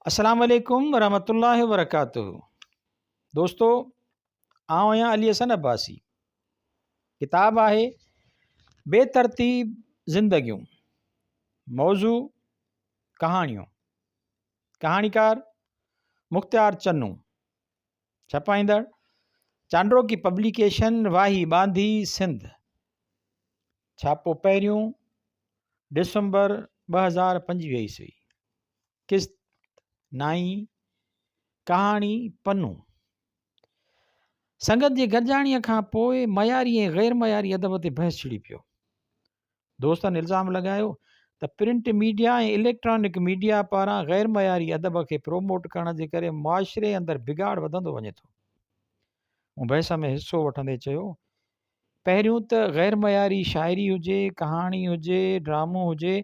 السلام عليڪم ورحمة الله وبرڪاته دوستو آئون آهيان علي حسن عباسي ڪتاب آهي بي ترتيب زندگيون موضوع ڪهاڻيون ڪهاڻيڪار مختيار چنو ڇپائيندڙ چانڊروڪي پبليڪيشن واهي ٻانڌي سنڌ ڇاپو پهريون ڊسمبر 2025 عيسوي قسط نائين، ڪهاڻي پنو. سنگت جي گڏجاڻيء کان پوء معياري ۽ غير معياري ادب تي بحث ڇڙي پيو. دوستن الزام لڳايو ته پرنٽ ميڊيا ۽ اليڪٽرانڪ ميڊيا پاران غير معياري ادب کي پروموٽ ڪرڻ جي ڪري معاشري اندر بگاڙ وڌندو وڃي ٿو. مون بحث ۾ حصو وٺندي چيو پهريون ته غير معياري شاعري هجي، ڪهاڻي هجي، ڊرامو هجي،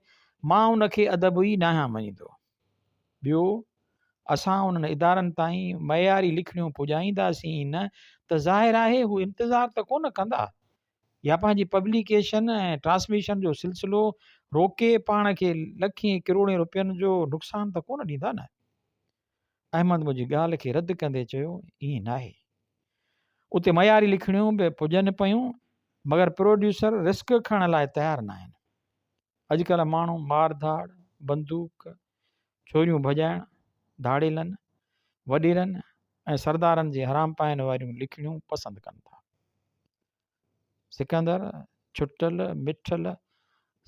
مان ان کي ادب ئي ناهيان مڃيندو. ٻيو اسان انهن ادارن تائين معياري لکڻيون پڄائينداسين ئي نه ته ظاهر آهي هو انتظار ته ڪونه ڪندا يا پنهنجي پبليڪيشن ۽ ٽرانسميشن جو سلسلو روڪي پاڻ کي لکين ڪروڙين روپين جو نقصان ته ڪونه ڏيندا نه. احمد منهنجي ڳالهه کي رد ڪندي چيو، ائين ناهي. اتي معياري لکڻيون به پڄن پيون، مگر پروڊيوسر رسڪ کڻڻ لاء تيار ناهن. اڄڪلهه ماڻهو مار ڌاڙ، بندوق، ڇوريون ڀڄائڻ، ڌاڙيلن، وڏيرن ۽ سردارن جي حرامپائين واريون لکڻيون پسند ڪن ٿا. سڪندر، ڇٽل، مٺل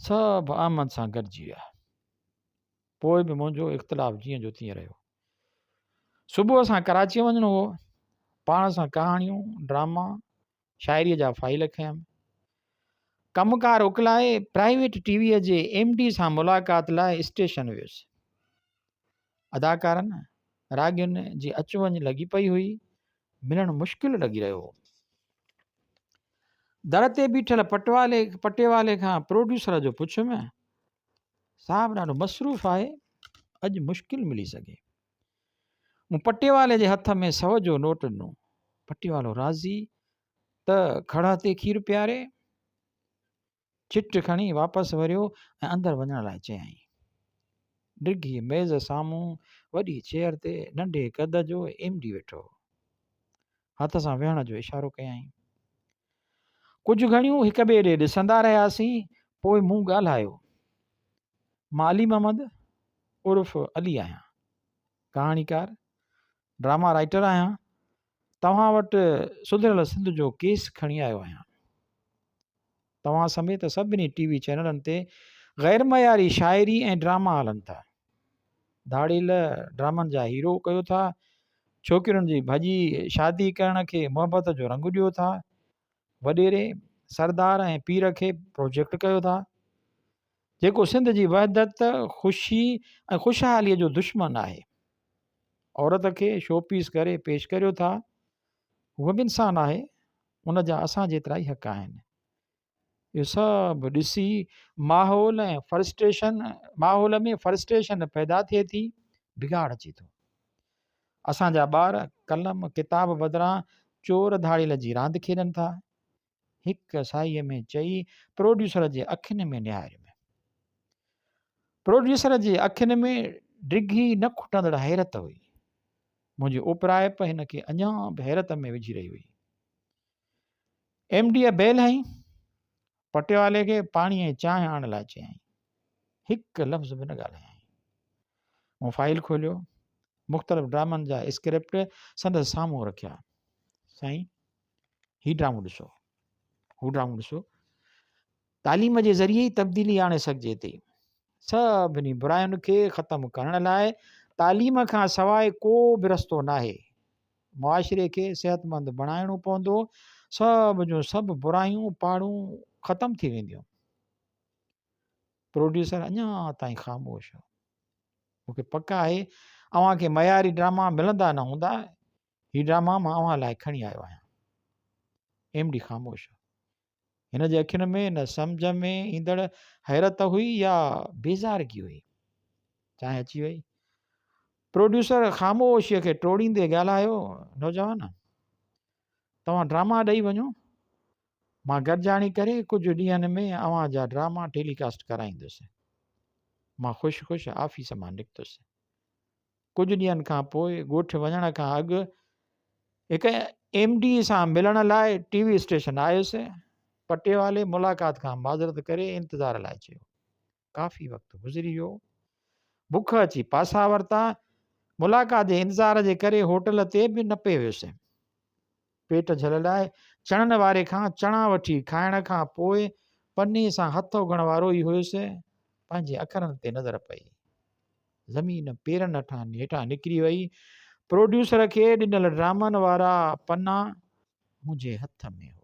سڀ احمد سان گڏجي ويا. پوء به منهنجو اختلاف جيئن جو تيئن رهيو. صبح سان ڪراچيء وڃڻو هو. پاڻ سان ڪهاڻيون، ڊراما، شاعريء جا فائيل کنيم. ڪم ڪار اڪلائي پرائيويٽ ٽي ويء جي ايم ڊي سان ملاقات لاء اسٽيشن ويس. اداڪارن، راڳين جي اچ وڃ لڳي پئي هئي. ملڻ مشڪل لڳي رهيو هو. در تي بيٺل پٽوالي پٽيوالي کان پروڊيوسر جو پڇيم، صاحب ڏاڍو مصروف آهي، اڄ مشڪل ملي سگهي. مون پٽيوالي جي هٿ ۾ سو جو نوٽ ڏنو. پٽيوالو راضي ته کڙهه تي کير پياري، چٽ کڻي واپس وريو ۽ اندر وڃڻ لاء چيائين. ڊگهي ميز سامهون وڏي چيئر تي ننڍي قد جو ايم ڊي ويٺو هو. هٿ سان ويهڻ جو اشارو ڪيائين. ڪجهه گهڙيون هڪ ٻئي ڏي ڏسندا رهياسين، پوء مون ڳالهايو. مان علي محمد عرف علي آهيان. ڪهاڻيڪار، ڊراما رائيٽر آهيان. توهان وٽ سڌريل سنڌ جو ڪيس کڻي آيو آهيان. توهان سميت سڀني ٽي وي چينلن تي غير معياري شاعري ۽ ڊراما هلن ٿا. ڌاڙيل ڊرامن جا هيرو ڪيو ٿا، ڇوڪرين جي ڀڄي شادي ڪرڻ کي محبت جو رنگ ڏيو ٿا، وڏيري، سردار ۽ پير کي پروجيڪٽ ڪيو ٿا، جيڪو سنڌ جي وحدت، خوشي ۽ خوشحالي جو دشمن آهي. عورت کي شو پيس ڪري پيش ڪريو ٿا، هوء به انسان آهي، ان جا اسان جيترا ئي حق آهن. اهو سڀ ڏسي ماحول ۽ فرسٽريشن ماحول ۾ فرسٽريشن پيدا ٿئي ٿي، بگاڙ اچي ٿو. اسان جا ٻار قلم ڪتاب بدران چور ڌاڙيل جي راند کيڏن ٿا. هڪ ساهيء ۾ چئي پروڊيوسر جي اکين ۾ نهاريم. پروڊيوسر جي اکين ۾ ڊگهي نه کٽندڙ حيرت هئي. منهنجي اوپرائپ هن کي اڃا به حيرت ۾ وجهي رهي هئي. ايم ڊيء بيل هنئي. پٽيوالي کي پاڻي ۽ چانهه آڻڻ لاء چيائين. هڪ لفظ به نه ڳالهايائين. مون فائيل کوليو. مختلف ڊرامن جا اسڪرپٽ سندس سامهون رکيا. سائين، هي ڊرامو ڏسو. هو ڊرامو ڏسو. تعليم جي ذريعي ئي تبديلي آڻي سگهجي ٿي. سڀني براين کي ختم ڪرڻ لاء تعليم کان سواء ڪو به رستو ناهي. معاشري کي صحتمند بڻائڻو پوندو، سڀ جون سڀ برايون پاڙون ختم ٿي وينديون. پروڊيوسر اڃا تائين خاموش هو. مون کي پڪ آهي اوهان کي معياري ڊراما ملندا نه هوندا، هي ڊراما مان اوهان لاء کڻي آيو آهيان. ايم ڊي خاموش هو. هن جي اکين ۾ نه سمجهه ۾ ايندڙ حيرت هئي يا بيزارگي هئي. چانهه اچي وئي. پروڊيوسر خاموشيء کي ٽوڙيندي ڳالهايو، نوجوان! توهان ڊراما ڏئي وڃو. مان گڏجاڻي ڪري ڪجهه ڏينهن ۾ اوهان جا ڊراما ٽيلي ڪاسٽ ڪرائيندس. مان خوش خوش آفيس مان نڪتس. ڪجهه ڏينهن کان پوء ڳوٺ وڃڻ کان اڳ هڪ ايم ڊي سان ملڻ لاء ٽي وي اسٽيشن آيس. پٽيوالي ملاقات کان معذرت ڪري انتظار لاء چيو. ڪافي وقت گذري ويو. بک اچي پاسا ورتا. ملاقات جي انتظار جي ڪري هوٽل تي به نه پئي ويس. پيٽ جهل لاء چڻن واري کان چڻا وٺي کائڻ کان پوء پني سان هٿ اگهڻ وارو ئي هيس، پنهنجي اکرن تي نظر پئي. زمين پيرن هيٺان نڪري وئي. پروڊيوسر کي ڏنل ڊرامن وارا پنا منهنجي هٿ ۾ هئا.